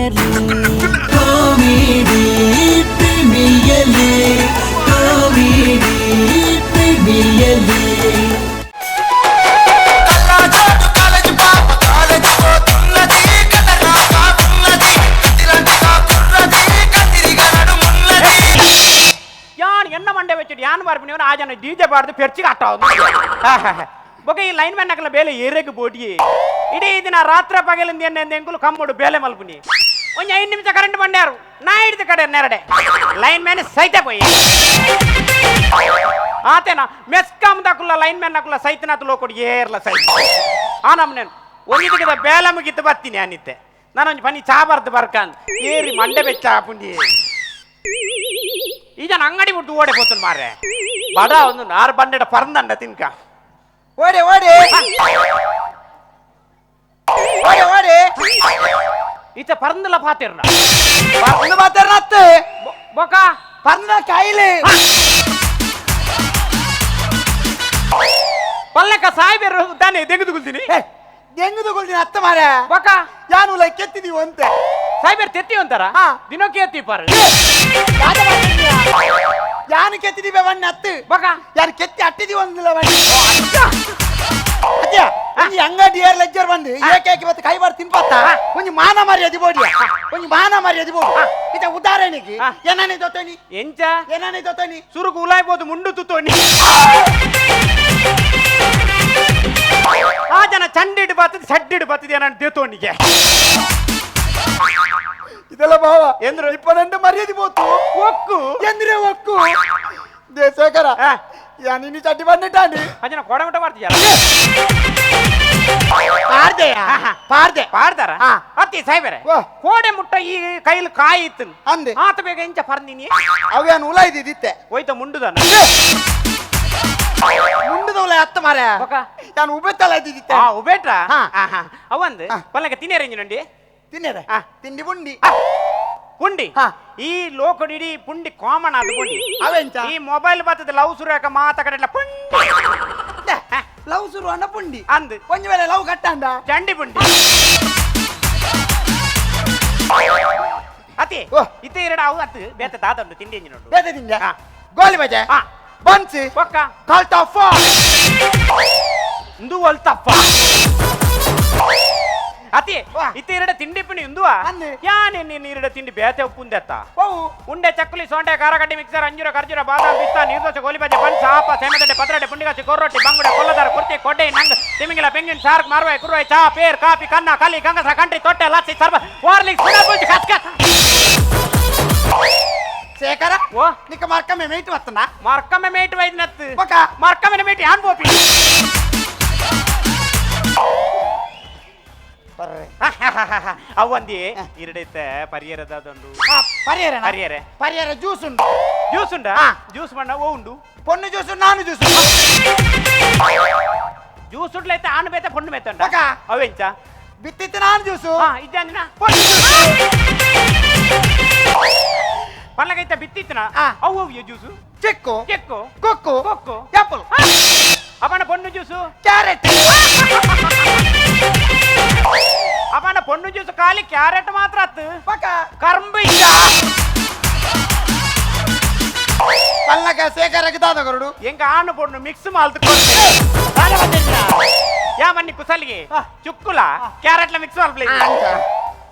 Premier League. Comedy Premier League. Comedy Premier League. ಯಾನ್ ಎನ್ನ ಮಂಡೆ വെച്ചിട്ട് ಯಾನ್ ಬರ್ಪಿನಿ ಆ ಜನ ಡಿಜೆ ಬಾರ್ದು ಪೆರ್ಚಿಗೆ ಅಟ್ಟ ಬೊಕ ಈ ಲೈನ್ ಮ್ಯಾನ್ ನಕಲ ಬೇಲೆ ಏರೆಗ್ ಬೋಡಿ ಇಡೀ ದಿನ ರಾತ್ರಿ ಪಗಲಿಂದ ಎನ್ನ ಎಂಕುಲು ಕಮ್ಮುಡು ಬೇಲೆ ಮಲ್ಪುನಿ ಒಂಜಿ 5 ನಿಮಿಷ ಕರೆಂಟ್ ಬಂಡ್ಯಾರು ನಾ ಹಿಡಿದು ಕಡೆ ನೆರಡೆ ಲೈನ್ ಮ್ಯಾನ್ ಸೈತೆ ಪೋಯಿ ಆತೇನಾ ಮೆಸ್ಕಾಮ್ ದಕುಲ್ಲ ಲೈನ್ ಮ್ಯಾನ್ ನಕುಲ್ಲ ಸೈತನಾತ್ ಲೋಕೊಡು ಏರ್ಲ ಸೈತ ಆ ನಮ್ నేను ಒಂಜಿದಿಗದ ಬೇಲೆ ಮುಗಿತ್ತು ಬರ್ತೀನಿ ಅನಿತ್ತೆ ನಾನೊಂಜಿ ಪನಿ ಚಾ ಬರ್ದು ಬರ್ಕಾನ್ ಏರಿ ಮಂಡೆ ಬೆಚ್ಚ ಆಪುಂಡಿ ಈ ಜನ ಅಂಗಡಿ ಬಿಟ್ಟು ಓಡೆ ಪೋತನ್ ಮಾರ್ರೆ ಬಡ ಒಂದು ನಾರು ಬಂಡೆಡ ಪರಂದಂಡ ತಿನ್ಕ ಓಡೆ ಓಡೆ ಓಡೆ ಓಡೆ ಈತ ಪರಂದಲ ಪಾತಿರ್ನ ಪರಂದು ಪಾತಿರ್ನತ್ತು ಬೊಕ ಪರಂದ ಕೈಲಿ ಪಲ್ಲಕ್ಕ ಸಾಯ್ಬೇರು ತಾನೆ ದೆಂಗುದುಗುಲ್ತೀನಿ ದೆಂಗುದುಗುಲ್ತೀನಿ ಅತ್ತ ಮಾರ ಬೊಕ ಯಾನು ಲೈ ಕೆತ್ತಿದೀವಿ ಅಂತೆ ಸಾಯ್ಬೇರು ತೆತ್ತಿ ಅಂತಾರ ದಿನಕ್ಕೆ ಎತ್ತಿ ಪಾರ ಯಾನು ಕೆತ್ತಿದೀವಿ ಬಣ್ಣ ಅತ್ತು ಬೊಕ ಯಾರು ಕೆತ್ತಿ ಅಟ್ಟಿದೀವಿ ಒಂದಿಲ್ಲ ಬಣ್ಣ ಅಜ್ಜ ಒಂಜಿ ಅಂಗಡಿ ಏರ್ ಲೆಜ್ಜರ್ ಬಂದು ಏಕೇಕಿ ಬತ್ತ ಕೈ ಬಾರ್ ತಿನ್ಪತ್ತ ಒಂಜಿ ಮಾನ ಮರ್ಯಾದೆ ಬೋಡಿಯ ಒಂಜಿ ಮಾನ ಮರ್ಯಾದೆ ಬೋಡು ಇತ ಉದಾಹರಣೆಗೆ ಏನನೆ ದೊತ್ತನಿ ಎಂಚ ಏನನೆ ದೊತ್ತನಿ ಸುರುಕು ಉಲಾಯ್ಬೋದು ಮುಂಡು ತುತ್ತೋನಿ ಆ ಜನ ಚಂಡಿಡು ಬರ್ತದೆ ಸಡ್ಡಿಡು ಬರ್ತದೆ ಏನಂತ ದೇತೋನಿಗೆ ಇದೆಲ್ಲ ಭಾವ ಎಂದ್ರು ಇಪ್ಪನೆಂಟು ಮರ್ಯಾದೆ ಬೋತು ಒಕ್ಕು ಎಂದ್ರೆ ಒಕ್ಕು ದೇಶಕರ ಯಾನಿನಿ ಚಡ್ಡಿ ಬಂದಿಟ್ಟಾಂಡಿ ಅಜನ ಕೊಡಮಟ ಮಾಡ್ತೀಯಲ್ಲ ಪಾರ್ದೆಯ ಪಾರ್ದೆ ಪಾಡ್ದಾರ ಅತ್ತಿ ಸಾಯ್ಬೇರೆ ಕೋಡೆ ಮುಟ್ಟ ಈ ಕೈಲಿ ಕಾಯಿ ಇತ್ತು ಅಂದೆ ಆತ ಬೇಗ ಇಂಚ ಪರ್ದಿನಿ ಅವೇನು ಉಲ ಇದ್ದಿತ್ತೆ ಹೋಯ್ತ ಮುಂಡುದನ ಮುಂಡುದ ಉಲ ಅತ್ತ ಮಾರ ಯಾನು ಉಬೆತ್ತಲ ಇದ್ದಿತ್ತೆ ಆ ಉಬೇಟ್ರ ಅವಂದು ಪಲ್ಲಕ ತಿನ್ನೇರ ಇಂಜಿನಂಡಿ ತಿನ್ನೇರ ತಿಂಡಿ ಪುಂಡಿ ಪುಂಡಿ ಈ ಲೋಕಡಿಡಿ ಪುಂಡಿ ಕಾಮನ್ ಅದು ಪುಂಡಿ ಅವೆಂಚ ಈ ಮೊಬೈಲ್ ಬರ್ತದೆ ಲವ್ ಸುರುಯಾಕ ಮಾತ ಕಡೆ ಪುಂಡಿ ಲವ್ ಸುರು ಅನ್ನ ಪುಂಡಿ ಅಂದ್ ಒಂಜಿ ವೇಳೆ ಲವ್ ಕಟ್ಟಂಡ ಚಂಡಿ ಪುಂಡಿ ಅತಿ ಇತ್ತೆ ಎರಡು ಅವು ಅತ್ತು ಬೇತ ದಾದಂಡು ತಿಂಡಿ ಇಂಜಿನುಂಡು ಬೇತೆ ತಿಂಡಿ ಗೋಲಿ ಬಜೆ ಬನ್ಸಿ ಬೊಕ್ಕ ಕಾಲ್ತಫ ಇಂದು ಒಲ್ತಪ್ಪ ಅತಿ ಇತ್ತೆ ಎರಡು ತಿಂಡಿ ಪಿಣಿ ಇಂದುವ ಯಾನೆ ನೀನು ಎರಡು ತಿಂಡಿ ಬೇತೆ ಉಪ್ಪುಂದೆತ್ತ ಉಂಡೆ ಚಕ್ಕುಲಿ ಸೋಂಡೆ ಖಾರಗಡ್ಡೆ ಮಿಕ್ಸರ್ ಅಂಜೂರ ಖರ್ಜೂರ ಬಾದಾಮ್ ಪಿಸ್ತಾ ನೀರ್ದೋಸೆ ಗೋಲಿ ಬಜೆ ಬನ್ಸ್ ಆಪ ಸೇಮಗಡ್ಡೆ ಪತ್ರೊಡೆ ಪುಂಡಿಗಾಸಿ ಕೊರ್ರೊಟ್ಟಿ ಬಂಗುಡೆ ಕೊಲ್ಲದಾರ ಕುರ್ತಿ ಕೊಡ್ಡೆ ನಂಗ್ ತಿಮಿಂಗಿಲ ಪೆಂಗಿನ್ ಸಾರ್ಕ್ ಮಾರ್ವಾಯಿ ಕುರ್ವಾಯಿ ಚಾ ಪೇರ್ ಕಾಫಿ ಕನ್ನ ಕಲಿ ಗಂಗಸ ಕಂಟ್ರಿ ತೊಟ್ಟೆ ಲಸ್ಸಿ ಸರ್ಬ ವಾರ್ಲಿಕ್ಸ್ ಪುನರ್ಪುಲ್ಚಿ ಕಸ್ಕಸ್ ಶೇಖರ ಓ ನಿಕ್ಕ ಮರ್ಕಮ್ಮೆ ಮೇಟ್ ಬತ್ತನ ಮರ್ಕಮ್ಮೆ ಮೇಟ್ ವೈದ್ನತ್ತು ಬೊಕ ಮರ್ಕಮ್ಮೆ ಮೇಟ್ ಯಾನ್ ಪೋಪಿ ಅವಂದಿ ಇರಡೈತೆ ಪರಿಯರದಾದೊಂದು ಪರಿಯರ ಪರಿಯರೆ ಪರಿಯರ ಜ್ಯೂಸ್ ಉಂಡು ಜ್ಯೂಸ್ ಉಂಡಾ ಜ್ಯೂಸ್ ಮಣ್ಣ ಓ ಉಂಡು ಪೊಣ್ಣು ಜ್ಯೂಸ್ ನಾನು ಜ್ಯೂಸ್ ಜ್ಯೂಸ್ ಉಂಡ್ಲೈತೆ ಆನು ಬೇತೆ ಪೊಣ್ಣು ಬೇತೆ ಉಂಡ ಅವೆಂಚ ಬಿತ್ತಿತ್ತು ನಾನು ಜ್ಯೂಸು ಇದ್ದಾಂದಿನ ಪೊಣ್ಣು ಪಲ್ಲಗೈತೆ ಬಿತ್ತಿತ್ತನ ಅವು ಅವು ಜ್ಯೂಸು ಚಿಕ್ಕು ಚಿಕ್ಕು ಕೊಕ್ಕು ಕೊಕ್ಕು ಆಪಲ್ ಅವನ ಪೊಣ್ಣು ಜ್ಯೂಸು ಕ್ಯಾರೆಟ್ ಅವನ ಪೊಣ್ಣು ಜ್ಯೂಸ್ ಖಾಲಿ ಕ್ಯಾರೆಟ್ ಮಾತ್ರ ಅತ್ತು ಕರ್ಂಬು ಇಲ್ಲ ಪಲ್ಲಕ ಶೇಖರಕ್ಕೆ ದಾದ ಕೊರಡು ಎಂಗ ಆನು ಪೊಣ್ಣು ಮಿಕ್ಸ್ ಮಾಲ್ತು ಯಾ ಮನ್ನಿ ಕುಸಲಿಗೆ ಚುಕ್ಕುಲ ಕ್ಯಾರೆಟ್ಲ ಮಿಕ್ಸ್ ಮಾಲ್ಪ್ಲೆ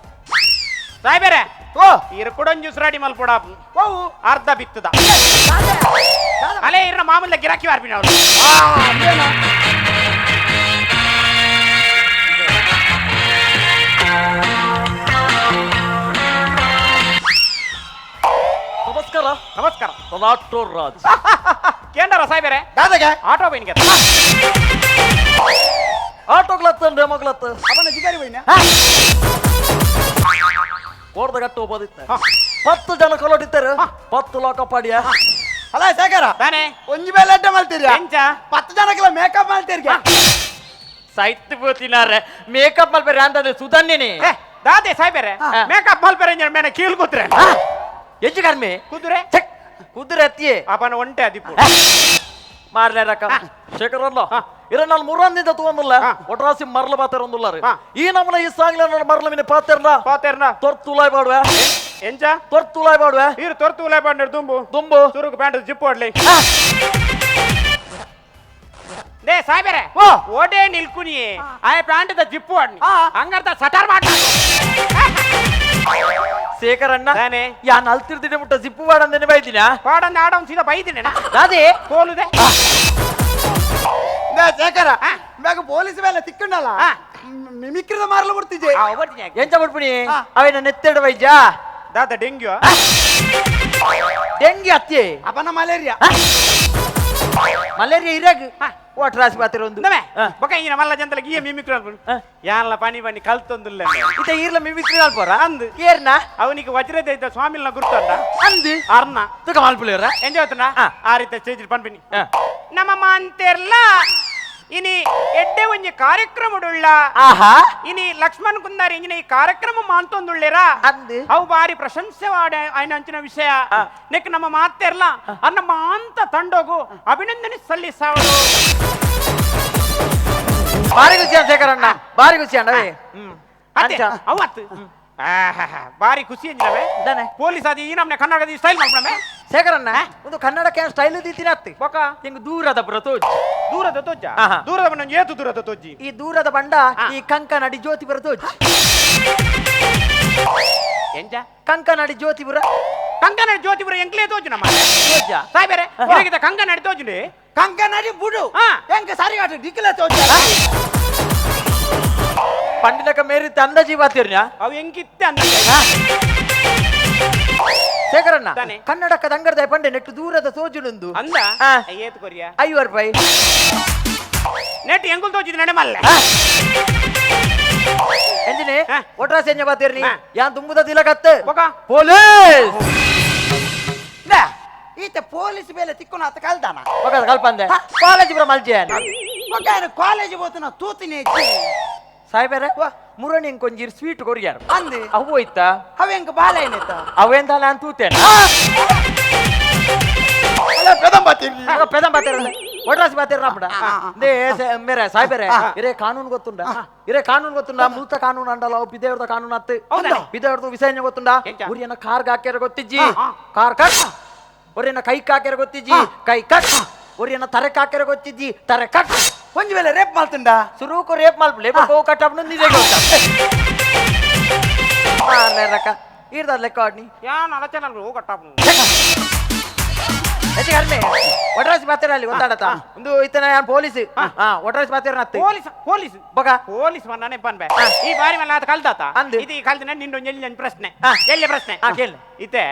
ಸಾಯ್ಬೇರೆ ಓ ಇರು ಕುಡೊಂದು ಜ್ಯೂಸ್ ರೆಡಿ ಮಲ್ಪೊಡ ಅರ್ಧ ಬಿತ್ತದ ಅಲೇ ಇರ ಮಾಮೂಲ ಗಿರಾಕಿ ವಾರ್ಪಿನ ಅವರು ನಮಸ್ಕಾರ ನಮಸ್ಕಾರ ನನ್ನ ಆಟೋ ರಾಜ್ ಕೇಂದ್ರ ಸಾಯ್ಬೇರೆ ದಾದಗೆ ಆಟೋ ಬೈನ್ಗೆ ಆಟೋಗ್ಲತ್ತ ಮಗಳತ್ತ ಅವನ ಜಿಗರಿ ಬೈನ ಕೋರ್ದಗಟ್ಟು ಹೋಗೋದಿತ್ತ 10 ಜನ ಕೊಲೋಟಿತ್ತಾರೆ 10 ಲೋಕ ಪಾಡಿಯ ಅಲ್ಲ ಶೇಖರ ತಾನೆ ಒಂಜಿ ಬೇಲೆ ಅಡ್ಡ ಮಲ್ತೀರಿ ಎಂಚ 10 ಜನಕ್ಕೆಲ್ಲ ಮೇಕಪ್ ಮಲ್ತೀರಿ ಸೈತ್ ಪೋತಿನಾರೆ ಮೇಕಪ್ ಮಲ್ಪೇರೆ ಅಂತಂದ್ರೆ ಸುಧನ್ಯನೇ ದಾದೆ ಸಾಯ್ಬೇರೆ ಮೇಕಪ್ ಮಲ್ಪೇರೆ ಮೇನೆ ಕೀಲ್ ಕೂತ್ರೆ ಹೆಚ್ಚು ಕಡಿಮೆ ಕುದುರೆ ಕುದುರೆ ಅತ್ತಿಯೇ ಅಪನ ಒಂಟೆ ಅದಿಪ್ಪು ಮಾರ್ಲೇರಕ್ಕ ಶೇಖರಲ್ಲ ಇರ ನಾನು ಮುರಂದಿಂದ ತಗೊಂಡಿಲ್ಲ ಒಟ್ರಾಸಿ ಮರಲ ಪಾತೆರೊಂದುಲ್ಲಾರು ಈ ನಮ್ಮನ ಈ ಸಾಂಗ್ಲ ನನ್ನ ಮರಲ ಮಿನಿ ಪಾತೆರ್ನ ಪಾತೆರ್ನ ತೊರ್ತುಲಾಯ್ ಬಾಡುವೆ ಎಂಚ ತೊರ್ತುಲಾಯ್ ಬಾಡುವೆ ಇರು ತೊರ್ತುಲಾಯ್ ಬಾಡ್ನೆ ದುಂಬು ದುಂಬು ಸುರುಕು ಪ್ಯಾಂಟ್ ಜಿಪ್ ಹೊಡ್ಲಿ they ಸಾಯ್ಬೇರೆ ಓಟೇ ನಿಲ್ಕುನಿ ಆ pant the zip ಹೊಡ್ನಿ ಹಂಗರ್ಥ ಸಟಾರ್ ಮಾಡ ಶೇಖರಣ್ಣ ಯಾನ್ ಅಲ್ತಿರ್ದಿಡೆ ಮುಟ್ಟ ಜಿಪ್ಪು ಬಾಡಂದೇನೆ ಬೈದಿನ ಬಾಡಂದ ಆಡೋನ್ ಸೀದಾ ಬೈದಿನ ಅದೇ ಕೋಲುದೆ ಶೇಖರ ಮ್ಯಾಗ ಪೊಲೀಸ್ ಮೇಲೆ ತಿಕ್ಕಂಡಲ್ಲ ಮಿಮಿಕ್ರಿದ ಮಾರಲು ಬಿಡ್ತಿದ್ದೆ ಎಂಚ ಬಿಡ್ಬಿಡಿ ಅವೇನ ನೆತ್ತೆಡ ಬೈಜಾ ದಾದ ಡೆಂಗ್ಯೂ ಡೆಂಗ್ಯೂ ಅತ್ತಿ ಅಪನ ಮಲೇರಿಯಾ ಮಲೇರಿಯಾ ಇರಾಗ ಒಟ್ರಾಸಿ ಬಾತಿರ ಒಂದು ಬೊಕ ಇಂಜಿನ ಮಲ್ಲ ಜಂತಲ ಗೀಯ ಮಿಮಿಕ್ರಿ ಅನ್ಕೊಂಡು ಯಾನ್ಲ ಪನಿ ಪನಿ ಕಲ್ತೊಂದುಲ್ಲ ಇತ ಈರ್ಲ ಮಿಮಿಕ್ರಿ ಅಲ್ಪೋರ ಅಂದ್ ಏರ್ನ ಅವನಿಗೆ ವಜ್ರದ ಇದ್ದ ಸ್ವಾಮಿಲ್ನ ಗುರ್ತಂಡ ಅಂದ್ ಅರ್ನ ತುಕ ಮಲ್ಪುಲೇರ ಎಂಜ ಆತನ ಆ ರೀತಿ ಸ್ಟೇಜ್ ಪನ್ಪಿನಿ ನಮ್ಮ ಮಾಂತೆರ್ಲ ಇನಿ ಎಡ್ಡೆ ಒಂಜಿ ಕಾರ್ಯಕ್ರಮಡುಳ್ಳ ಆಹಾ ಇನಿ ಲಕ್ಷ್ಮಣ್ ಕುಂದಾರ್ ಇಂಜಿನ ಈ ಕಾರ್ಯಕ್ರಮ ಮಾಂತೊಂದುಳ್ಳೇರ ಅಂದ್ ಅವು ಬಾರಿ ಪ್ರಶಂಸೆವಾಡ ಆಯ್ನ ಅಂಚಿನ ವಿಷಯ ನೆಕ್ ನಮ್ಮ ಮಾತೆರ್ಲ ಅನ್ನ ಮಾಂತ ತಂಡೋಗು ಅಭಿನಂದನೆ ಸಲ್ಲಿಸಾವಳು ಬಾರಿ ಖುಷಿ ಶೇಖರಣ್ಣ ಬಾರಿ ಖುಷಿ ಅಣ್ಣ ಅವತ್ತು ಬಾರಿ ಖುಷಿ ಅಂಜಿನವೇ ಪೊಲೀಸ್ ಅದು ಈ ನಮ್ನೆ ಕನ್ನಡದ ಸ್ಟೈಲ್ ಮಾಡ್ಬಿಡಮೆ ಶೇಖರಣ್ಣ ಒಂದು ಕನ್ನಡಕ್ಕೆ ಸ್ಟೈಲ್ ದೀತಿನ ಅತ್ತಿ ಬೊಕ ಹಿಂಗ ದೂರದ ಬರ ತೋಜ್ ದೂರದ ತೋಜ ದೂರದ ಬಣ್ಣ ಏತು ದೂರದ ತೋಜಿ ಈ ದೂರದ ಬಂಡ ಈ ಕಂಕನಾಡಿ ಜ್ಯೋತಿ ಬರ ತೋಜ್ ಎಂಜ ಕಂಕನಾಡಿ ಜ್ಯೋತಿ ಬರ ಕಂಕನಾಡಿ ಜ್ಯೋತಿ ಬರ ಎಂಕ್ಲೇ ತೋಜು ನಮ್ಮ ಸಾಯ್ಬೇರೆ ಇರಗಿದ ಕಂಕನಾಡಿ ತೋಜುನಿ ಕಂಕನಾಡಿ ಬುಡು ಹೆಂಗ ಸಾರಿ ಆಟ ಡಿಕ್ಲ ತೋಜ ಪಂಡಿನಕ ಮೇರಿ ಅಂದಾಜಿ ಬಾತಿರ್ನ ಅವು ಹೆಂಗಿತ್ತೆ ಅಂದ ಶೇಖರಣ್ಣ ಕನ್ನಡಕ್ಕ ದಂಗರ್ದ ಪಂಡೆ ನೆಟ್ಟು ದೂರದ ತೋಜುನುಂದು ಅಂದ ಏತು ಕೊರಿಯ 50 ರೂಪಾಯಿ ನೆಟ್ ಎಂಗುಲ್ ತೋಜಿದ್ ನಡೆ ಮಲ್ಲೆ ಎಂಜಿನಿ ಒಟ್ರಾಸಿ ಎಂಜ ಬಾತಿರ್ನಿ ಯಾನ್ ತುಂಬುದ ತಿಲಕತ್ತೆ ಪೊಲೀಸ್ ಈತ ಪೊಲೀಸ್ ಮೇಲೆ ತಿಕ್ಕೊನ ಆತ ಕಲ್ದಾನ ಕಲ್ಪಂದೆ ಕಾಲೇಜ್ ಬರ ಮಲ್ಜೆ ಕಾಲೇಜ್ ಹೋತನ ತೂತಿನಿ ಸಾಯ್ಬೇರೆ ಮುರಣಿ ಕೊಂಜಿರ್ ಸ್ವೀಟ್ ಕೊರಿಯಾರ ಅಂದೆ ಅವು ಹೋಯ್ತಾ ಅವ ಹೆಂಗ ಬಾಲ ಏನಾಯ್ತ ಅವೇಂದಲ್ಲ ಅಂತ ತೂತೇನೆ ಒಡ್ರಾಸಿ ಬಾತಿರ್ನ ಮೇರೆ ಸಾಯ್ಬೇರೆ ಇರೇ ಕಾನೂನು ಗೊತ್ತುಂಡ ಇರೇ ಕಾನೂನು ಗೊತ್ತುಂಡ ಮೂತ ಕಾನೂನು ಅಂಡಲ್ಲ ಬಿದೇವ್ರದ ಕಾನೂನು ಅತ್ತು ಬಿದೇವ್ರದ್ದು ವಿಷಯ ಗೊತ್ತುಂಡ ಉರಿಯನ್ನ ಕಾರ್ಗೆ ಹಾಕ್ಯಾರ ಗೊತ್ತಿಜ್ಜಿ ಕಾರ್ ಕಟ್ ಒರಿಯನ್ನ ಕೈಕ್ ಹಾಕ್ಯಾರ ಗೊತ್ತಿಜ್ಜಿ ಕೈ ಕಟ್ ಒರಿಯನ್ನ ತರಕ್ ಹಾಕ್ಯಾರ ಗೊತ್ತಿಜ್ಜಿ ತರೆ ಕಟ್ ಒಂಜಿ ವೇಳೆ ರೇಪ್ ಮಾಡ್ತುಂಡ ಸುರೂಕು ರೇಪ್ ಮಲ್ಪಲೆ ಕಟ್ ಅಪ್ನ ನಿಜ ಗೊತ್ತ ಈರ್ದ ಲೆಕ್ಕ ಆಡ್ನಿ ಯಾನ್ ಅಲಚನ ಕಟ್ಟಾಪ್ನು ಹೆಚ್ಚು ಕಡಿಮೆ ಒಟ್ರಾಸಿ ಬಾತಿರ ಅಲ್ಲಿ ಗೊತ್ತಾಡತ್ತ ಒಂದು ಇತನ ಯಾನ್ ಪೊಲೀಸ್ ಒಟ್ರಾಸಿ ಬಾತಿರ ಪೊಲೀಸ್ ಪೊಲೀಸ್ ಬಗ ಪೊಲೀಸ್ ಮನ್ನಾನೆ ಪನ್ಬೆ ಈ ಬಾರಿ ಮಲ್ಲ ಆತ ಕಲ್ದಾತ ಅಂದು ಇದು ಕಲ್ದಿನ ನಿಂಡು ಎಲ್ಲಿ ಪ್ರಶ್ನೆ ಎಲ್ಲಿ ಪ್ರಶ್ನೆ ಕೇಳಿ ಇತ್ತೆ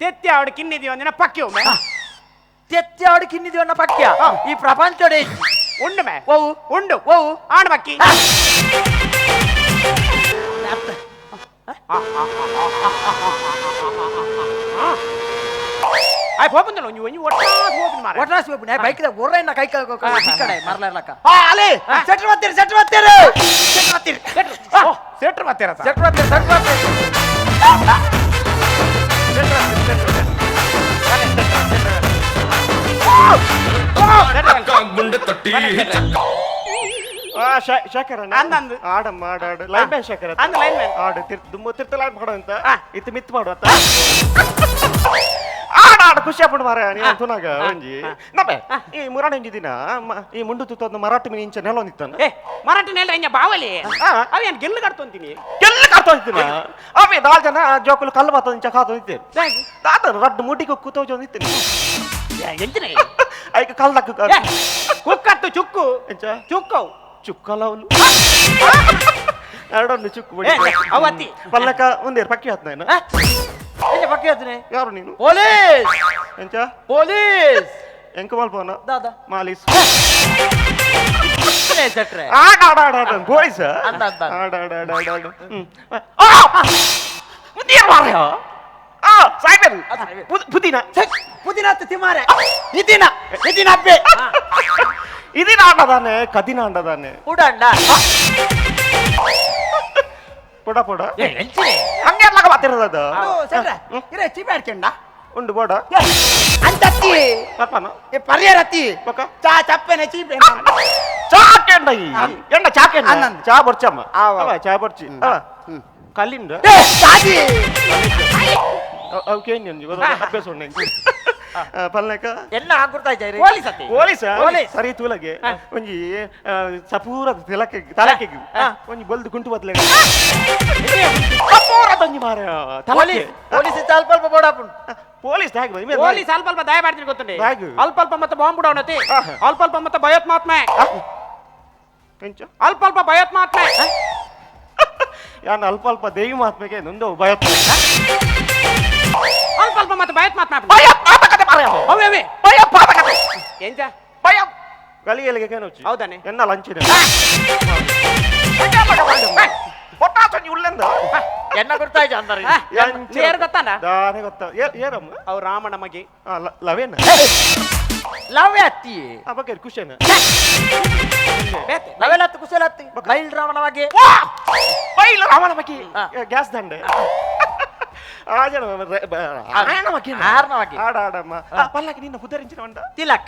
ತೆತ್ತಿ ಆವಡು ಕಿನ್ನಿದಿ ಒಂದಿನ ಪಕ್ಕಿ ಒಮ್ಮೆ ತೆತ್ತಿ ಆವಡು ಕಿನ್ನಿದಿ ಒನ್ನ ಪಕ್ಯ ಈ ಪ್ರಪಂಚಡೆ ಉಂಡು ಮೇ ಓವು ಉಂಡು ಓವು ಆಣ್ ಪಕ್ಕಿ ಆಯ್ ಹೋಪುಂದಲ್ಲ ಒಂಜಿ ಒಂಜಿ ಒಟ್ರಾಸಿ ಹೋಪುಂದು ಮಾರ್ರೆ ಒಟ್ರಾಸಿ ಹೋಪುಂಡು ಬೈಕ್ ದ ಒರ್ರೈನ ಕೈ ಕಡೆ ಮರ್ಲರ್ಲಕ್ಕ ಅಲೆ ಸೆಟ್ರ್ ಬರ್ತೀರಿ ಸೆಟ್ರ್ ಬರ್ತೀರಿ ಸೆಟ್ರ್ ಬರ್ತೀರಿ ಸೆಟ್ರ್ ಬರ್ತೀರ ಸೆಟ್ರ್ ಬರ್ತೀರಿ ಸೆಟ್ರ್ ಬರ್ತೀರಿ ಅಂದಂದು ಆಡಮ್ಮ ಆಡಾಡು ಲೈನ್ ಮ್ಯಾನ್ ಶೇಖರ ಅಂದ್ ಲೈನ್ ಮ್ಯಾನ್ ಆಡು ದುಮ್ಮ ತಿರ್ತಲ ಮಾಡು ಅಂತ ಇತ್ತು ಮಿತ್ ಮಾಡು ಅಂತ ಆಡ ಆಡ ಖುಷಿ ಆಗ್ಬಿಡು ಮಾರ ನೀನು ತುನಾಗ ಒಂಜಿ ನಮ್ಮೆ ಈ ಮುರಾಣ ಒಂಜಿ ದಿನ ಈ ಮುಂಡು ತುತ್ತೊಂದು ಮರಾಠಿ ಮೀನು ಇಂಚ ನೆಲ ಒಂದಿತ್ತಾನ ಏ ಮರಾಠಿ ನೆಲ ಇಂಚ ಬಾವಲಿ ಅವೇನು ಗೆಲ್ಲು ಕಟ್ತೊಂತೀನಿ ಗೆಲ್ಲು ಕಟ್ತೊಂತೀನಿ ಅವೇ ನಾಲ್ ಜನ ಜೋಕುಲು ಕಲ್ಲು ಮಾತೊಂದು ಇಂಚ ಕಾತೊಂದಿತ್ತೇನೆ ದಾದ ರಡ್ಡು ಮುಟಿ ಕುಕ್ಕು ತೋಜೊಂದಿತ್ತೇನೆ ಎಂಚಿನ ಐಕ ಕಲ್ಲಕ್ಕ ಕುಕ್ಕತ್ತು ಚುಕ್ಕು ಚುಕ್ಕವು ಚುಕ್ಕಲವಲು ಎರಡೊಂದು ಚುಕ್ಕು ಅವತ್ತಿ ಪಲ್ಲಕ ಒಂದೇರು ಪಕ್ಕಿ ಆತ್ ನಾನು ಪಕ್ಕಿ ಆತ್ನೆ ಯಾರು ನೀನು ಪೊಲೀಸ್ ಎಂಚ ಪೊಲೀಸ್ ಎಂಕ ಮಲ್ಪೋನ ದಾದಾ ಮಾಲೀಸ್ ಸೆಟ್ರೆ ಆಡ ಆಡ ಆಡ ಆಡ ಪೊಲೀಸ್ ಅಂದ ಅಂದ ಆಡ ಆಡ ಆಡ ಆಡ ಮುಂದೇರು ಮಾರ್ಯ ಆ ಸಾಯ್ಬೇರು ಪುದೀನ ಪುದೀನ ತಿಮಾರೆ ಇದಿನ ಇದಿನ ಅಬ್ಬೆ ಇದಿನ ಆಂಡದಾನೆ ಕದಿನ ಆಂಡದಾನೆ ಉಡಂಡ ಪೊಡ ಪೊಡ ಹಂಗೆ ಮಾತಿರೋದು ಸೆಟ್ರೆ ಇರೇ ಚೀಪೆ ಆಡ್ಕೊಂಡ ಉಂಡು ಬೋಡ ಅಂತತ್ತಿ ಪಪ್ಪನ ಈ ಪರಿಯರತ್ತಿ ಬೊಕ ಚಾ ಚಪ್ಪೆನೆ ಚೀಪೆನೆ ಚಾಕೆಂಡ ಈ ಎಂಡ ಚಾಕೆಂಡ ಅನ್ನಂದು. ಚಾ ಬರ್ಚಮ್ಮ ಆವ. ಅವ ಚಾ ಬರ್ಚಿ ಅವ ಕಲ್ಲಿಂದ ಏ ಸಾಜಿ ಅವು ಕೇಂದ್ರ ಅಭ್ಯಾಸ ಉಂಡು ಎಂಕ್. ಪಲ್ಲೆಕ ಎನ್ನ ಹಾಕುರ್ತಾ ಇದ್ದಾರೆ ಪೊಲೀಸ್ ಅತ್ತೆ ಪೊಲೀಸ್ ಪೊಲೀಸ್. ಸರಿ ತೂಲಗೆ ಒಂಜಿ ಸಪೂರದ ತಿಲಕ ತಲಕೆಗ್ ಒಂಜಿ ಬಲ್ದು ಗುಂಟು ಬದ್ಲೆ ಸಪೂರದ ಒಂಜಿ ಮಾರ ಪೊಲೀಸ್ ಪೊಲೀಸ್ ಇದ್ದ ಅಲ್ಪ ಅಲ್ಪ ಬೋಡಾಪುಂಡು ಪೊಲೀಸ್ ದಾಗ್ ಬೈ ಪೊಲೀಸ್ ಅಲ್ಪ ಅಲ್ಪ ದಯ ಮಾಡ್ತೀನಿ ಗೊತ್ತುಂಡೆ ದಾಗ್. ಅಲ್ಪ ಅಲ್ಪ ಮತ್ತೆ ಬಾಂಬ್ ಬಿಡವನತಿ ಆಹಾ. ಅಲ್ಪ ಅಲ್ಪ ಮತ್ತೆ ಭಯೋತ್ಮಾತ್ಮೆ ಎಂಚ ಅಲ್ಪ ಅಲ್ಪ ಭಯೋತ್ಮಾತ್ಮೆ ಯಾನ್ ಅಲ್ಪ ಅಲ್ಪ ದೇವಿ ಮಹಾತ್ಮೆಗೆ ನೊಂದು ಭಯ ಅಲ್ಪ ಅಲ್ಪ ಮತ್ತೆ ಭಯೋತ್ಮಾತ್ಮೆ ಭಯ ಪಾತಕತೆ ಮಾರಾಯ ಅವೇ ಅವೇ ಭಯ ಪಾತಕತೆ ಎಂಚ ಭಯ ಗಲಿಯಲಿಗೆ ಕೇನೋಚಿ ಹೌದಾನೆ? ಎನ್ನ ಲಂಚಿನ పొట్టాసొంజి ಉಳ್ಳೆಂದ ಎನ್ನ ಗುರ್ತಾಯ್ತು ಅಂತಾರೆ ಏರ್ ಗೊತ್ತಾನ ದಾನೆ ಗೊತ್ತ ಏರಮ್ಮ ಅವ್ ರಾಮನ ಮಗೆ ಲವೇನ ಲವ್ ಅತ್ತಿ ಅಬ್ಬಕ್ಕೆ ಖುಷಿನ ಬೇತೆ ಲವೆಲತ್ತು ಕುಶಲತ್ತಿ ಬೈಲ್ ರಾಮನ ಬಗ್ಗೆ ಬೈಲ್ ರಾಮನ ಬಗ್ಗೆ ಗ್ಯಾಸ್ ದಂಡೆ ಆಜನ ಆಯನ ಬಗ್ಗೆ ಆರ್ನ ಬಗ್ಗೆ ಆಡ ಆಡಮ್ಮ ಪಲ್ಲಕ್ಕೆ ನಿನ್ನ ಪುದರಿಂಚಿನ వంట ತಿಲಕ್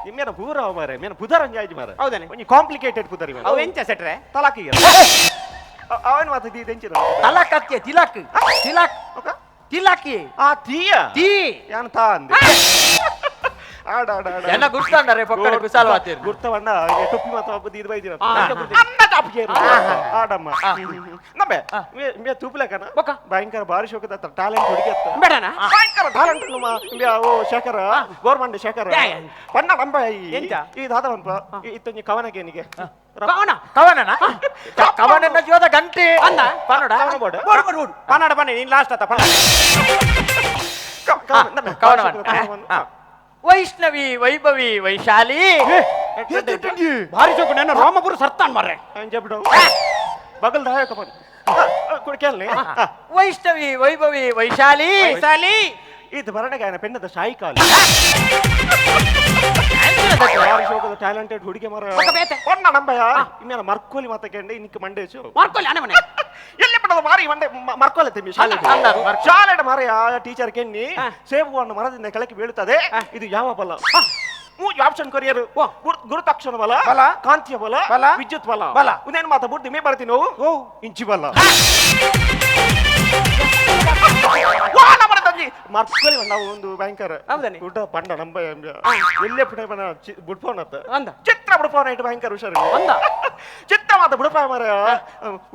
ನಿಮ್ಮೇನ ಪೂರ ಮಾರೆ ಮೇನ ಪುದರಂಜ ಆಯ್ತು ಮಾರೆ ಹೌದಾನೆ? ಒಂಜಿ ಕಾಂಪ್ಲಿಕೇಟೆಡ್ ಪುದರಿ ಮಾರೆ ಅವ್ ಎಂಚ ಸೆಟ್ರೆ ತಲಾಕಿ ಅವನ ಮಾತು ದೀದೆಂಚಿನ ತಲಕ್ ಅತ್ತಿಯ ತಿಲಕ್ ತಿಲಕ್ ತಿಲಕಿ ಆ ತೀಯ ತೀ ಯಾನ್ ತಾ ಅಂದೆ ಆಡ ಆಡ ಆಡ ಎನ್ನ ಗುರ್ತಾಂಡರೆ ಪೊಕ್ಕಡೆ ಕುಶಾಲ ವಾತಿರ್ ಗುರ್ತವಣ್ಣ ಟೊಪ್ಪಿ ಮಾತ ಒಬ್ಬ ದೀದ ಬೈದಿರ ಆ. ಅನ್ನ ಟಾಪಿಗೆ ಆಡಮ್ಮ ನಮ್ಮೆ ಮೇ ತೂಪುಲೆಕನ ಬೊಕ್ಕ. ಭಯಂಕರ ಭಾರಿ ಶೋಕದ ಟ್ಯಾಲೆಂಟ್ ಹುಡುಗಿ ಬೇಡನ ಭಯಂಕರ ಟ್ಯಾಲೆಂಟ್ ನಮ್ಮ ಓ ಶೇಖರ ಗೋರ್ಮಂಡ ಶೇಖರ ಯಾ, ಯಾ. ಪಣ್ಣ ನಂಬ ಎಂಚ? ಈ ದಾದ ಪನ್ಪ ಇತ್ತೊಂಜಿ ಕವನಗೇನಿಗೆ ಕವನ ಕವನನ ಕವನನ ಜೀವದ ಗಂಟೆ ಅಂದ? ಪನೋಡ ಕವನ ಬೋಡ ಬೋಡು ಬೋಡು ಬೋಡು ಪನ್ನಡ ಬನ್ನಿ ನೀನ್ ಲಾಸ್ಟ್ ಆತ ಪನ್ನಡ ಕವನ ವೈಷ್ಣವಿ ವೈಭವಿ ವೈಶಾಲಿ ಭಾರಿ ಚೌಕ ನನ್ನ ರಾಮಪುರ ಸರ್ತಾನ್ ಮಾರ್ರೆ ಬಿಡು ಬಗಲ್ ದಾಯಕ ಬನ್ ಕೇಳಿ ವೈಷ್ಣವಿ ವೈಭವಿ ವೈಶಾಲಿ ವೈಶಾಲಿ ಇದು ಬರಣಗಾಯನ ಪೆನ್ನದ ಶಾಯಿ ಕಾಲು ಭಾರಿ ಶೋಕದ ಟ್ಯಾಲೆಂಟೆಡ್ ಹುಡುಗಿ ಮರ ಬೊಕ್ಕ ಬೇತೆ. ಪೊಣ್ಣ ನಂಬಯ ಇಮ್ಮೇನ ಮರ್ಕೋಲಿ ಮಾತ ಕೇಂಡೆ ಇನ್ಕ ಮಂಡೇಶು ಮಾರ್ಕೊಲ್ಲಿ ಅನೆ ಮನೆ ಎಲ್ಲಿ ಪಡದ ಮಾರಿ ಮಂಡೆ ಮರ್ಕೋಲೆ ತಿಮ್ಮಿ ಶಾಲೆ ಅಲ್ಲ, ಮರ್ಕೊ. ಶಾಲೆ ಮಾರೆಯ ಟೀಚರ್ ಕೆನ್ನಿ ಸೇಬು ಹಣ್ಣು ಮರದಿಂದ ಕೆಳಕ್ಕೆ ಬೀಳುತ್ತದೆ ಇದು ಯಾವ ಬಲ ಮೂರು ಆಪ್ಷನ್ ಕೊರಿಯರು ಗುರುತಾಕ್ಷಣ ಬಲ ಬಲ. ಕಾಂತಿಯ ಬಲ ಬಲ. ವಿದ್ಯುತ್ ಬಲ ಬಲ. ಉದೇನು ಮಾತ ಬುದ್ಧಿ ಮೇ ಬರ್ತೀನಿ ಓ ಇಂಚಿ ಬಲ ಮರ್ಕೋಲಿ ನಾವು ಒಂದು ಭಯಂಕರ ಹೌದಾನೆ? ಊಟ ಪಂಡ ನಂಬ ಎಲ್ಲೇ ಪುಟ ಬುಡ್ಪೋನ್ ಅತ್ತ ಅಂದ ಚಿತ್ರ ಬುಡ್ಪೋನ್ ಇಟ್ಟು ಭಯಂಕರ ಹುಷಾರು ಅಂದ? ಚಿತ್ರ ಮಾತ ಬುಡಪ ಮಾರ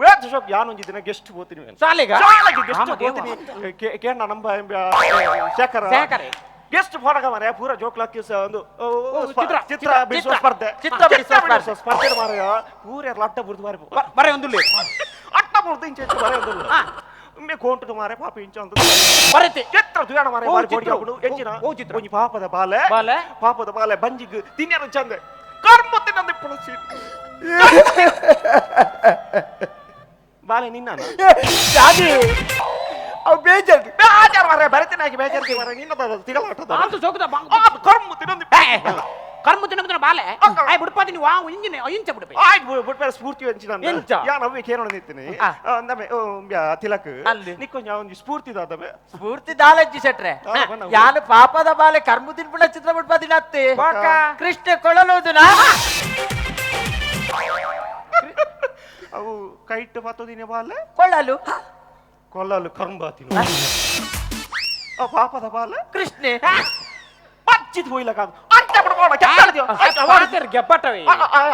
ವೇದ ಶೋಕ್ ಯಾನೊಂಜಿ ದಿನ ಗೆಸ್ಟ್ ಹೋಗ್ತೀನಿ ಶಾಲೆಗ? ಶಾಲೆಗೆ ಗೆಸ್ಟ್ ರಾಮ ದೇವ. ಹೋಗ್ತೀನಿ ಕೇಂದ್ರ ನಂಬ ಶೇಖರ ಶೇಖರ. ಗೆಸ್ಟ್ ಫೋಟೋಗ ಮಾರಾಯ ಪೂರ ಜೋಕ್ಲಾಕಿ ಒಂದು ಚಿತ್ರ, ಚಿತ್ರ ಬಿಡಿಸುವ ಸ್ಪರ್ಧೆ ಚಿತ್ರ ಬಿಡಿಸುವ ಸ್ಪರ್ಧೆ. ಸ್ಪರ್ಧೆ ಮಾರಾಯ ಪೂರ ಲಟ್ಟ ಬುರ್ದು ಮಾರಿ ಬರೇ ಒಂದುಲ್ಲ ಅಟ್ಟ ಬುರ್ದು ಇಂಚೆ ಇಂಚೆ ಮಾರಾಯ ಒಂದುಲ್ಲ ಒಮ್ಮೆ ಕೋಂಟು ಮಾರಾಯ ಪಾಪ ಇಂಚ ಅಂತ ಬರತ್ತೆ ಚಿತ್ರ ತುಯಾಣ ಮಾರಾಯ ಓ, ಬಾರಿ ಚಿತ್ರ. ಕೋಡಿ ಹಾಕುಡು ಎಂಚಿನ ಓ, ಚಿತ್ರ. ಒಂಜಿ ಪಾಪದ ಬಾಲೆ ಬಾಲೆ. ಪಾಪದ ಬಾಲೆ ಬಂಜಿಗ್ ತಿನ್ಯರ ಚಂದೆ ಕರ್ಮ ತಿನ್ನಂದೆ ಪುಣಸಿ ಬಾಲೆ ನಿನ್ನ ಸಾಜಿ ಅವ್ ಬೇಜಾರು ಬೇಜಾರು ಮಾರಾಯ ಬರತಿನ ಹಾಕಿ ಬೇಜಾರು ಮಾರಾಯ ನಿನ್ನ ತಿಗಲಾಟದ ಆತು ಸೋಕದ ಕರ್ಮ ತಿನ್ನಂದೆ ಕರ್ಮ ತಿನ್ನಂದ್ರೆ ಬಾಲೆ ಆಯ್ ಬಿಡ್ಪಾತೀನಿ ವಾ ಇಂಜಿನ ಇಂಚ ಬಿಡ್ಪೆ ಆಯ್ತು ಬಿಟ್ಬೇಡ ಸ್ಫೂರ್ತಿ ಎಂಚಿನ ಎಂಚ? ಯಾನ್ ಅವ್ವೆ ಕೇರಳ ನಿಂತೀನಿ ಅಂದಮೆ ತಿಲಕ್ ಅಲ್ಲಿ. ನಿಕ್ಕೊಂಜ ಒಂಜಿ ಸ್ಫೂರ್ತಿ ದಾದಮೆ ಸ್ಫೂರ್ತಿ ದಾಲಜ್ಜಿ ಶೆಟ್ರೆ ಹಾ, ಬಣ್ಣ. ಯಾನು ಪಾಪದ ಬಾಲೆ ಕರ್ಮು ತಿನ್ಪುಣ ಚಿತ್ರ ಬಿಡ್ಪಾದಿನ ಅತ್ತೆ ಬಾಕ. ಕೃಷ್ಣ ಕೊಳಲೋದುನ ಅವು ಕೈಟ್ ಪತ್ತೋದಿನ ಬಾಲೆ ಕೊಳ್ಳಲು ಕೊಲ್ಲಲು ಕರ್ಂಬಾತಿನ ಆ ಪಾಪದ ಬಾಲೆ ಕೃಷ್ಣೆ ಬಚ್ಚಿದ್ ಹೋಯ್ಲಕ ಅಂತ ಬಿಡ್ಬೋಣ ಕೆತ್ತಾಳ್ದಿಯೋ ಗೆಬ್ಬಟ್ಟವೇ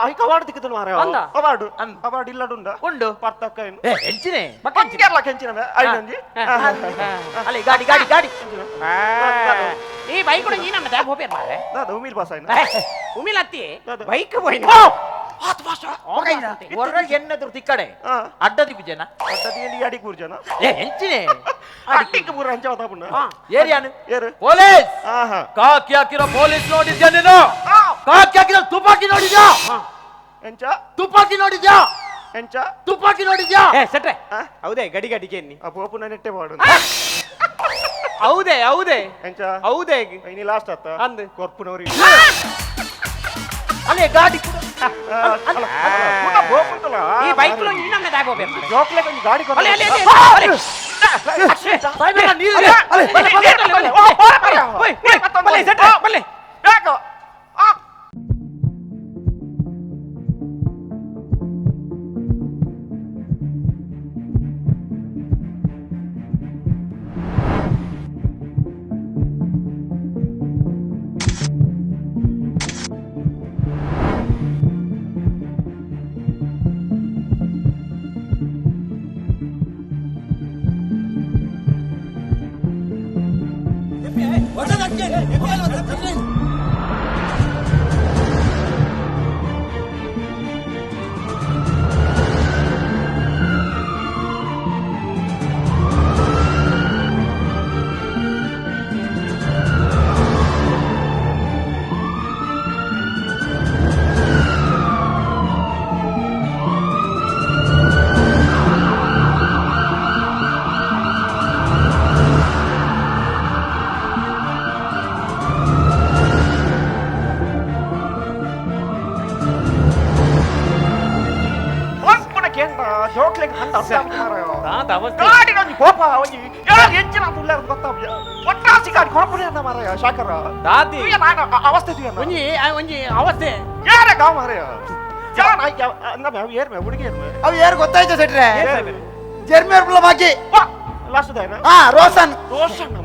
ಐಕ ಅವಾರ್ಡ್ ತಿಕ್ಕದನು ಮಾರಾಯ ಅಂದ? ಅವಾರ್ಡ್ ಅಂದ. ಅವಾರ್ಡ್ ಇಲ್ಲಡುಂಡ ಉಂಡು ಪರ್ತಕ್ಕ ಏನು ಏ ಎಂಚಿನೆ ಬಂಗೆರ್ಲ ಕೆಂಚಿನ ಐನಂಜಿ ಅಲ್ಲಿ ಗಾಡಿ ಗಾಡಿ ಗಾಡಿ ಈ ಬೈಕ್ ಕೂಡ ನೀನನ್ನ ದ್ಯಾಬ್ ಹೋಗ್ಬೇರ್ ಮಾರ್ರೆ ದಾದ ಉಮಿಲ್ ಬಾಸ್ ಆಯ್ನ ಉಮಿಲ್ ಅತ್ತಿ ದಾದ. ಬೈಕ್ ಹೋಯ್ನ ಹೊರ ಎಣ್ಣೆದ್ರು ತಿಕ್ಕಡೆ ಹಾ. ಅಡ್ಡ ದಿಬ್ಬುಜನ ಅಡ್ಡದಿಯಲ್ಲಿ ಅಡಿಗೆ ಮೂರು ಜನ ಏ ಎಂಚಿನೆ ಅಡಿಗೆ ಮೂರು ಅಂಚ ಮಾತಾಪುಂಡ ಏರಿಯಾನು ಏರು ಪೊಲೀಸ್ ಆಹಾ ಕಾಕಿ ಹಾಕಿರೋ ಪೊಲೀಸ್ ನೋಡಿದ್ಯಾ ನೀನು ಕಾಕಿ ಹಾಕಿರೋ ತುಪಾಕಿ ನೋಡಿದ್ಯಾ ಎಂಚ ತುಪಾಕಿ ನೋಡಿದ್ಯಾ ಎಂಚ ತುಪಾಕಿ ನೋಡಿದ್ಯಾ ಏ ಸೆಟ್ರೆ ಆ? ಹೌದೇ ಗಡಿ ಗಡಿಗೆ ಎನ್ನಿ ಆ ಪೋಪುನ ನೆಟ್ಟೆ ಮಾಡು ಹೌದೇ ಹೌದೇ ಎಂಚ ಹೌದೇ ಇನಿ ಲಾಸ್ಟ್ ಆತ ಅಂದ್. ಕೊರ್ಪುನವ್ರಿ ಅಲ್ಲೇ ಗಾಡಿ ಪೋಪುಂತಲ್ಲ ಈ ಬೈಕ್ ನೀನನ್ನ ದ್ಯಾಬ್ ಹೋಗ್ಬೇರ್ ಮಾರ್ರೆ ಜೋಕ್ಲೆ ಕೊಂಚ ಗಾಡಿ ಅಲೆ ಅಲೆ ಅಲೆ, ಅಲೆ ಗೊತ್ತಾಯ್ತು ಸೆಟ್ರೆ ಜರ್ಮಿಯರ್ ಬಾಕಿ ರೋಷನ್ ರೋಷನ್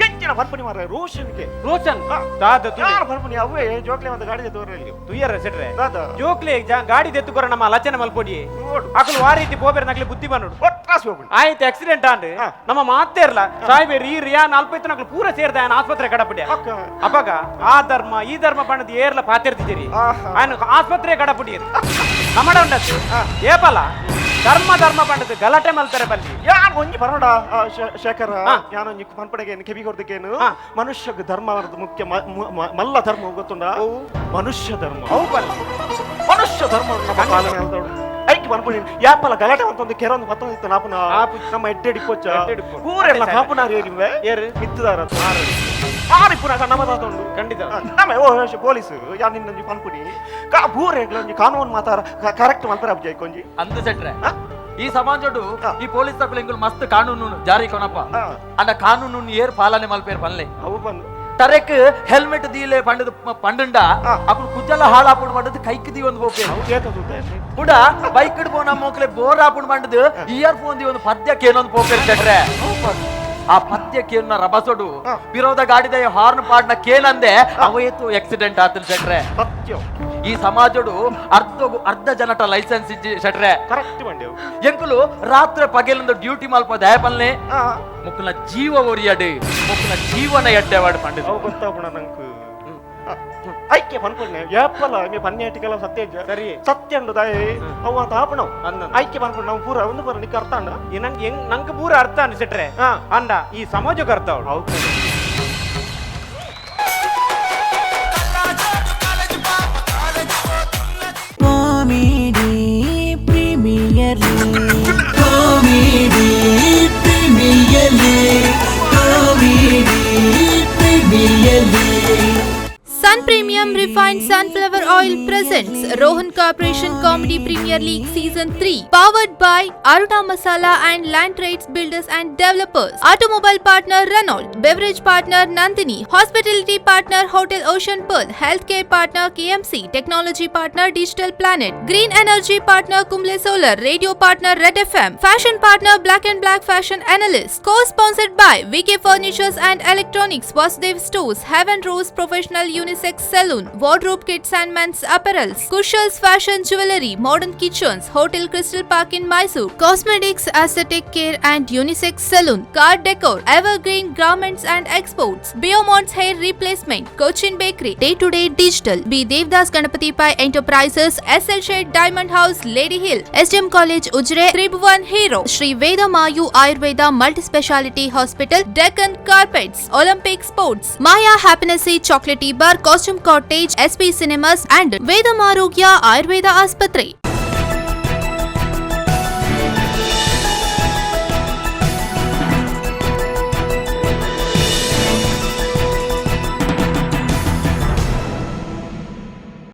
ಎಂಚಿನ ಪನ್ಪುನಿ ಮಾರ್ರೆ ರೋಷನ್ಗೆ ರೋಷನ್ ದಾದ ಯಾರು ಪನ್ಪುನಿ ಅವೇ ಜೋಕ್ಲೆ ಒಂದು ಗಾಡಿ ತೋರಲ್ಲಿ ತುಯ್ಯರ ಸೆಟ್ರೆ ಜೋಕ್ಲೆ ಗಾಡಿ ದೆತ್ತುಕೊರ ನಮ್ಮ ಲಚನೆ ಮಲ್ಪೊಡಿ ಅಕಲು ಆ ರೀತಿ ಪೋಬೇರ ನಕ್ಲಿ ಬುದ್ಧಿ ಬಂದು ಆಯ್ತು ಆಕ್ಸಿಡೆಂಟ್ ಆಂಡ್ ನಮ್ಮ ಮಾತೇ ಇರಲ್ಲ ಸಾಯ್ಬೇರಿ ಈ ರಿಯಾ ನಾಲ್ಪೈತು ನಕ್ಲು ಪೂರ ಸೇರ್ದ ఆయన ಆಸ್ಪತ್ರೆ ಕಡಪಡಿ ಅಪಗ ಆ ಧರ್ಮ ಈ ಧರ್ಮ ಬಣ್ಣದ ಏರ್ಲ ಪಾತಿರ್ತಿದ್ದೀರಿ ఆయన ಆಸ್ಪತ್ರೆ ಕಡಪಡಿ ನಮ್ಮಡ ಉಂಡತ್ತು ಏಪಲ ಧರ್ಮ ಧರ್ಮ ಪಂಡದು ಗಲಾಟೆ ಮಲ್ತಾರೆ ಬಲ್ಲಿ ಯಾರು ಒಂಜಿ ಬರೋಡ ಶೇಖರ ಯಾನೊಂಜಿ ಪನ್ಪಡೆಗೇನು ಕೆಬಿ ಕೊಡ್ದಕ್ಕೇನು ಮನುಷ್ಯಗೆ ಧರ್ಮ ಮುಖ್ಯ ಮಲ್ಲ ಧರ್ಮ ಗೊತ್ತುಂಡ ಮನುಷ್ಯ ಧರ್ಮ ಮನುಷ್ಯ ಧರ್ಮ ಐಕ್ ಪನ್ಪುನಿ ಯಾಪಲ ಗಲಾಟೆ ಅಂತೊಂದು ಕೆರೊಂದು ಮತ್ತೊಂದು ನಾಪುನ ನಮ್ಮ ಎಡ್ಡೆಡಿಪ್ಪೊಚ್ಚ ಊರೆಲ್ಲ ಕಾಪುನಾರು ಏರಿವೆ ಮಿತ್ತುದಾರ ಆರಿಪ್ಪುನ ನಮ್ಮದಾತುಂಡು ಖಂಡಿತ ನಮ್ಮ ಓ ಪೊಲೀಸ್ ಯಾರು ನಿನ್ನೊಂಜಿ ಪನ್ಪುನಿ ಬೂರೆಗ್ಲೊಂಜಿ ಕಾನೂನು ಮಾತಾರ ಕರೆಕ್ಟ್ ಮಲ್ಪರ ಅಬ್ಜಾಯ್ ಕೊಂಜಿ ಅಂದು ಸೆಟ್ರೆ ಈ ಸಮಾಜಡು ಈ ಪೊಲೀಸ್ ತಪ್ಪಲೆಂಗುಲ್ ಮಸ್ತ್ ಕಾನೂನು ಜಾರಿ ಕೊನಪ್ಪ ಅಂಡ ಕಾನೂನು ಏರ್ ಪಾಲನೆ ಮಲ್ಪೇರ್ ಪನ್ಲೆ ಅವು ಬಂದು ತರೆಕ್ ಹೆಲ್ಮೆಟ್ ದೀಲೆ ಪಂಡದ ಪಂಡುಂಡ ಅప్పుడు ಕುಜ್ಜಲ ಹಾಳಾಪುಡು ಪಂಡದು ಕೈಕ್ the ಒಂದು ಪೋಪೆ ಕೂಡ ಬೈಕ್ ಪೋನ ಮೋಕ್ಲೆ ಬೋರ್ ಆಪುಡು ಪಂಡದು ಇಯರ್ ಫೋನ್ the ಒಂದು ಪದ್ಯಕ್ಕೆ ಏನೊಂದು ಪೋಪೇರ್ ಸೆಟ್ರೆ ಆ ಪದ್ಯ ಕೇನ ರಬಸೋಡು ವಿರೋಧ ಗಾಡಿದ ಹಾರ್ನ್ ಪಾಡ್ನ ಕೇನಂದೆ ಅವಯತ್ತು ಆಕ್ಸಿಡೆಂಟ್ ಆತಲ್ ಸೆಟ್ರೆ ಈ ಸಮಾಜಡು ಅರ್ಧ ಅರ್ಧ ಜನಟ ಲೈಸೆನ್ಸ್ ಇಜ್ಜಿ ಸೆಟ್ರೆ ಕರೆಕ್ಟ್ ಎಂಕುಲು ರಾತ್ರಿ ಪಗೆಲೊಂದು ಡ್ಯೂಟಿ ಮಲ್ಪ ದಯಪಲ್ನೆ ಮುಕ್ಕುನ ಜೀವ ಒರಿಯಡು ಮುಕ್ಕುನ ಜೀವನ ಎಡ್ಡೆವಾಡು ಪಂಡಿತ ಗೊತ್ತಾಪುಣ ನಂಕು ಐಕ್ಯ ಪನ್ಪುಣೆ ಏಪಲ ಮೇ ಪನ್ಯಾಟಿಕಲ ಸತ್ಯ ಸರಿ ಸತ್ಯ ಉಂಡು ದಾಯಿ ಅವು ತಾಪಣ ಐಕ್ಯ ಪನ್ಪುಣೆ ನಾವು ಪೂರ ಒಂದು ಪೂರ ನಿಕ್ಕ ಅರ್ಥ ಅಂಡ ನಂಗೆ ಹೆಂಗ್ ನಂಗೆ ಪೂರ ಅರ್ಥ ಅನ್ಸಿಟ್ರೆ ಅಂಡ ಈ ಸಮಾಜಕ್ಕೆ ಅರ್ಥ ಅವಳು Comedy Premier League, Comedy Premier League, Comedy Premier League. Sun Premium Refined Sunflower Oil presents Rohan Corporation Comedy Premier League Season 3, powered by Aruna Masala and Land Trades Builders and Developers, Automobile Partner Renault, Beverage Partner Nandini, Hospitality Partner Hotel Ocean Pearl, Healthcare Partner KMC, Technology Partner Digital Planet, Green Energy Partner Kumble Solar, Radio Partner Red FM, Fashion Partner Black and Black Fashion Analyst, Co-sponsored by VK Furnitures and Electronics, Vasudev Stores, Heaven Rose Professional Unisex Saloon, Wardrobe Kits and Men's Apparels, Kushal's Fashion Jewelry, Modern Kitchens, Hotel Crystal Park in Mysore, Cosmetics, Aesthetic Care and Unisex Saloon, Car Decor, Evergreen Garments and Exports, Biomont's Hair Replacement, Cochin Bakery, Day to Day Digital, B. Devdas Ganapati Pai Enterprises, SL Shade Diamond House, Lady Hill, SDM College, Ujire, Tribhuvan Hero, Shri Veda Mayu Ayurveda Multi-Speciality Hospital, Deccan Carpets, Olympic Sports, Maya Happiness Chocolatey Bar, Costume Cottage, SP Cinemas and Vedam Arogya Ayurveda Aspatre.